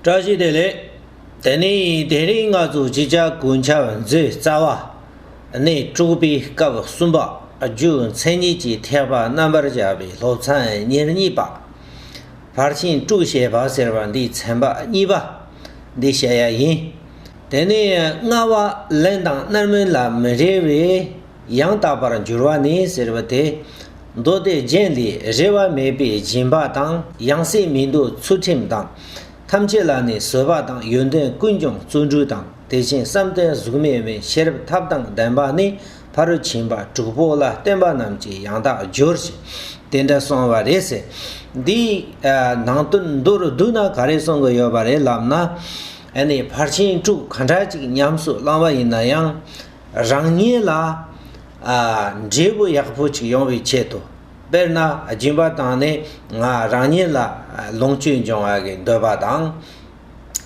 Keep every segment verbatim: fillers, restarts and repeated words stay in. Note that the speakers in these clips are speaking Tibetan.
བཀྲ་ཤིས་བདེ་ལེགས། དེ་ནས་དེ་རིང་ང་ཚོ་གཅིག་ཅར་གོ་ཆ་མཛོད་རྩ་བ། གནས་དྲུག་པའི་སྐབས་གསུམ་པ། རྒྱུ་མཚན་ཉིད་ཀྱི་ཐེག་པ་རྣམ་པར་སྦྱར་བའི་སློབ་ཚན་ཉེར་གཉིས་པ། ཕར་ཕྱིན་དྲུག་བཤད་པ་ཟེར་བ་འདིའི་ཚན་པ་གཉིས་པ། འདི་བཤད་ཡ་ཡིན། དེ་ནས་ལྔ་བ་ལན་དང་རྣམ་སྨིན་ལ་མི་རེ་བའི་ཡང་དག་པར་འགྱུར་བ་ནི་ཟེར་བ་དེ། མདོ་སྡེ་རྒྱན་ལས་རེ་བ་མེད་པའི་སྦྱིན་པ་དང་ཡང་སྲིད་མི་འདོད་ཚུལ་ཁྲིམས་དང་། ཐམས་ཅད་ལ་ནི་བཟོད་པ་དང་ཡོན་ཏན་ཀུན་ཀྱང་བརྩོན་འགྲུས་དང་དེ་བཞིན་བསམ་གཏན་གཟུགས་མེད་མིན་ཤེས་རབ་ཐབས་དང་ལྡན་པ་ནི་ཕ་རོལ་ཕྱིན་པ་དྲུག་པོ་ལ་བརྟེན་པ་རྣམས་ཀྱི་ཡང་དག་སྦྱོར་ཞིང་དེ་འདྲ་གསུངས་པ་རེད་ཟེར། འདིའི་ནང་དོན་མདོར་བསྡུས་ན་ག་རེ་གསུང་གི་ཡོད་པ་རེད་ལབ་ན། ཨ་ནི་ཕར་ཕྱིན་དྲུག་ག་འདྲ་ཅིག་ཉམས་སུ་བླང་བ་ཡིན་ན་ཡང་། རང་ཉིད་ལ་ཨ་འབྲས་བུ་ཡག་པོ་ཅིག་ཡོང་བའི་ཆེད་དུ། དཔེར་ན་སྦྱིན་པ་བཏང་ནས་ང་རང་ཉིད་ལ་ལོངས་སྤྱོད་འབྱུང་བ་གི་འདོད་པ་དང་།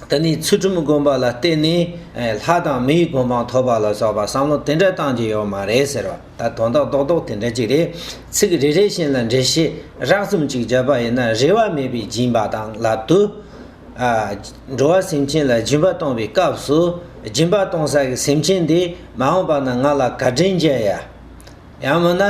དེ་ནས་ཚུལ་ཁྲིམས་སྒོམ་པ་ལ་བརྟེན་ནས་ལྷ་དང་མིའི་གོ་འཕང་ཐོབ་པ་ལ་སོགས་པ་བསམ་བློ་དེ་འདྲ་བཏང་རྒྱུ་ཡོད་མ་རེད་ཟེར་བ། ད་དོན་དག་རྡོག་རྡོག་དེ་འདྲ་ཅིག་རེད། ཚིག་རེ་རེ་བཞིན་ལ་འགྲེལ་བཤད་རགས་ཙམ་ཅིག་བརྒྱབ་པ་ཡིན་ན། རེ་བ་མེད་པའི་སྦྱིན་པ་དང་ལབ་དུས། ཨ། འགྲོ་བ་སེམས་ཅན་ལ་སྦྱིན་པ་གཏོང་བའི་སྐབས་སུ། སྦྱིན་པ་གཏོང་ས་གི་སེམས་ཅན་དེ་མ་འོངས་པ་ན་ང་ལ་བཀའ་དྲིན་འཇལ་ཡ། ཡང་མིན་ན།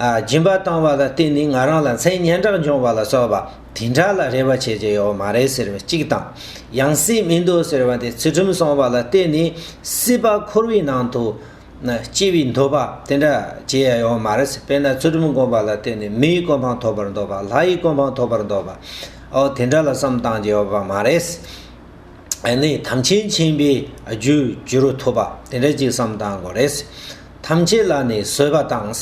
ཨ། སྦྱིན་པ་བཏང་བ་ལ་བརྟེན་ནས་ང་རང་ལ་མཚན་སྙན་གྲགས་འབྱུང་བ་ལ་སོགས་པ་དེ་འདྲ་ལ་རེ་བ་བྱེད་ཀྱི་ཡོད་མ་རེད་ཟེར་བ་གཅིག་དང་། ཡང་སྲིད་མི་འདོད་ཟེར་བ་དེ་ཚུལ་ཁྲིམས་སྲུང་བ་ལ་བརྟེན་ནས་སྲིད་པ་འཁོར་བའི་ནང་དུ། ན་སྐྱེ་བའི་འདོད་པ་དེ་འདྲ་བྱེད་ཡ་ཡོད་མ་རེད། དཔེར་ན་ཚུལ་ཁྲིམས་སྒོམ་པ་ལ་བརྟེན་ནས་མིའི་གོ་འཕང་ཐོབ་པར་འདོད་པ། ལྷ་ཡི་གོ་འཕང་ཐོབ་པར་འདོད་པ། ཨོ་དེ་འདྲ་ལ་བསམ་བཏང་རྒྱུ་ཡོད་པ་མ་རེད། ཨ་ནི་ཐམས་ཅད་མཁྱེན་པའི་རྒྱུར་གྱུར་ཐུབ་པ་དེ་འདྲ་ཅིག་བསམ་བཏང་དགོས་རེད། ཐམས་ཅད་ལ་ནི་བཟོད་པ་དང་།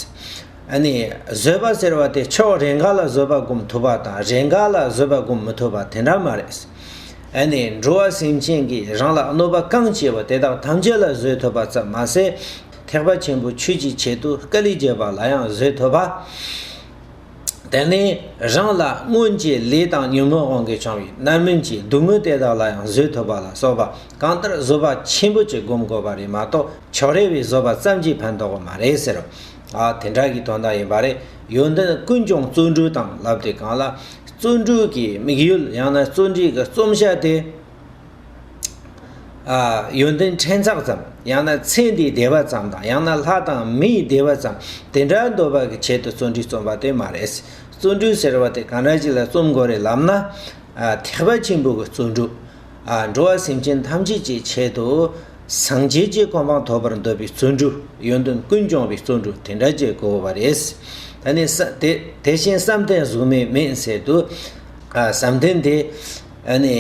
ཨ་ནི་བཟོད་པ་ཟེར་བ་དེ་ཕྱོགས་རེ་འགའ་ལ་བཟོད་པ་སྒོམ་ཐུབ་པ་དང་རེ་འགའ་ལ་བཟོད་པ་སྒོམ་མི་ཐུབ་པ་དེ་འདྲ་མ་རེད། ཨ་ནི་འགྲོ་བ་སེམས་ཅན་གྱིས་རང་ལ་གནོད་པ་གང་བྱས་པ་དེ་དག་ཐམས་ཅད་ལ་བཟོད་ཐུབ་པ་ཙམ་མ་ཟད། ཐེག་པ་ཆེན་པོའི་ཆོས་ཀྱི་ཆེད་དུ་དཀའ་ལས་བརྒྱབ་པ་ལ་ཡང་བཟོད་ཐུབ་པ། དེ་ནས་རང་ལ་སྔོན་གྱི་ལས་དང་ཉོན་མོངས་དབང་གིས་བྱུང་བའི་རྣམ་སྨིན་གྱི་སྡུག་བསྔལ་དེ་དག་ལ་ཡང་བཟོད་ཐུབ་པ་ལ་སོགས་པ་གང་ལྟར་བཟོད་པ་ཆེན་པོ་ཅིག་སྒོམ་དགོས་པ་རེད་མ་གཏོགས། ཕྱོགས་རེ་བའི་བཟོད་པ་ཙམ་གྱིས་ཕན་ཐོགས་པ་མ་རེད་ཟེར། ཨ་དེ་འདྲ་གི་དོན་དག་ཡིན་པ་རེད། ཡོན་ཏན་ཀུན་ཀྱང་བརྩོན་འགྲུས་དང་ལབ་དུས་སྒང་ལ། བརྩོན་འགྲུས་ཀྱི་དམིགས་ཡུལ་ཡང་ན་བརྩོན་འགྲུས་ཀྱི་རྩོམ་བྱ་དེ། ཨ་ཡོན་ཏན་ཕྲན་ཚེགས་ཙམ། ཡང་ན་ཚེ་འདིའི་བདེ་བ་ཙམ་དང་ཡང་ན་ལྷ་དང་མིའི་བདེ་བ་ཙམ་དེ་འདྲ་འདོད་པ་གི་ཆེད་དུ་བརྩོན་འགྲུས་རྩོམ་པ་དེ་མ་རེད། བརྩོན་འགྲུས་ཟེར་བ་དེ་ག་འདྲ་ཅིག་ལ་རྩོམ་དགོས་རེད་ལབ་ན། ཨ་ཐེག་པ་ཆེན་པོ་གི་བརྩོན་འགྲུས། ཨ་འགྲོ་བ་སེམས་ཅན་ཐམས་ཅད་ཀྱི་ཆེད་དུ་སངས་རྒྱས་ཀྱི་གོ་འཕང་ཐོབ་པར་འདོད་པའི་བརྩོན་འགྲུས། ཡོན་ཏན་ཀུན་སྦྱོང་བའི་བརྩོན་འགྲུས་དེ་འདྲ་ཅིག་དགོས་པ་རེད། ཨ་ནི་ས་དེ་དེ་བཞིན་བསམ་གཏན་གཟུགས་མེད་མིན་ཟེར་དུས། ཨ་བསམ་གཏན་དེ་ཨ་ནི་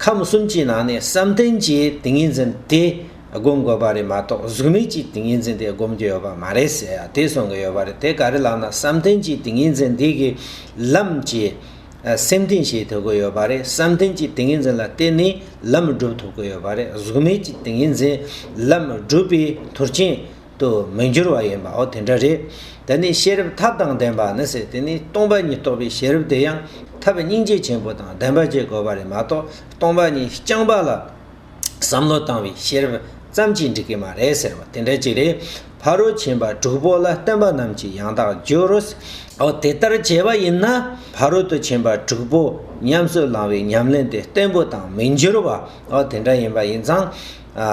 ཁམས་གསུམ་གྱི་ནང་ནས་བསམ་གཏན་གྱི་ཏིང་ངེ་འཛིན་དེ་སྒོམ་དགོས་པ་རེད་མ་གཏོགས། གཟུགས་མེད་ཀྱི་ཏིང་ངེ་འཛིན་དེ་སྒོམ་རྒྱུ་ཡོད་པ་མ་རེད་ཟེར་ཡ་དེ་གསུང་གི་ཡོད་པ་རེད། དེ་ག་རེ་ལབ་ན་བསམ་གཏན་གྱི་ཏིང་ངེ་འཛིན་དེ་གི་ལམ་གྱི། སེམས་གཏིང་ཞིག་ཐུབ་ཀྱི་ཡོད་པ་རེད། བསམ་གཏན་གྱི་ཏིང་ངེ་འཛིན་ལ་བརྟེན་ནས་ལམ་སྒྲུབ་ཐུབ་ཀྱི་ཡོད་པ་རེད། གཟུགས་མེད་ཀྱི་ཏིང་ངེ་འཛིན་ལམ་སྒྲུབ་པའི་མཐུན་རྐྱེན་དུ་མི་འགྱུར་བ་ཡིན་པའོ། དེ་འདྲ་རེད། དེ་ནས་ཤེས་རབ་ཐབས་དང་ལྡན་པ་ནི་ཟེར། དེ་ནས་སྟོང་པ་ཉིད་རྟོགས་པའི་ཤེས་རབ་དེ་ཡང་ཐབས་སྙིང་རྗེ་ཆེན་པོ་དང་ལྡན་པ་བྱེད་དགོས་པ་རེད་མ་གཏོགས། སྟོང་པ་ཉིད་རྐྱང་པ་ལ། བསམ་བློ་བཏང་བའི་ཤེས་རབ་ཙམ་གྱིས་འགྲིག་གི་མ་རེད་ཟེར་བ་དེ་འདྲ་ཅིག་རེད། ཕ་རོལ་ཕྱིན་པ་དྲུག་པོ་ལ་བརྟེན་པ་རྣམས་ཀྱི་ཡང་དག་སྦྱོར་རོ། འོ་དེ་ལྟར་བྱས་པ་ཡིན་ན་ཕ་རོལ་ཏུ་ཕྱིན་པ་དྲུག་པོ་ཉམས་སུ་བླང་བའི་ཉམས་ལེན་དེ་བརྟན་པོ་དང་མི་འགྱུར་བ། འོ་དེ་འདྲ་ཡིན་པ་ཡིན་ཙང་། ཨ་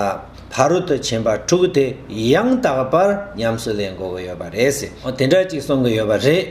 ཕ་རོལ་ཏུ་ཕྱིན་པ་དྲུག་དེ་ཡང་དག་པར་ཉམས་སུ་ལེན་དགོས་ཀྱི་ཡོད་པ་རེད་ཟེར། འོ་དེ་འདྲ་ཅིག་གསུང་གི་ཡོད་པ་རེད།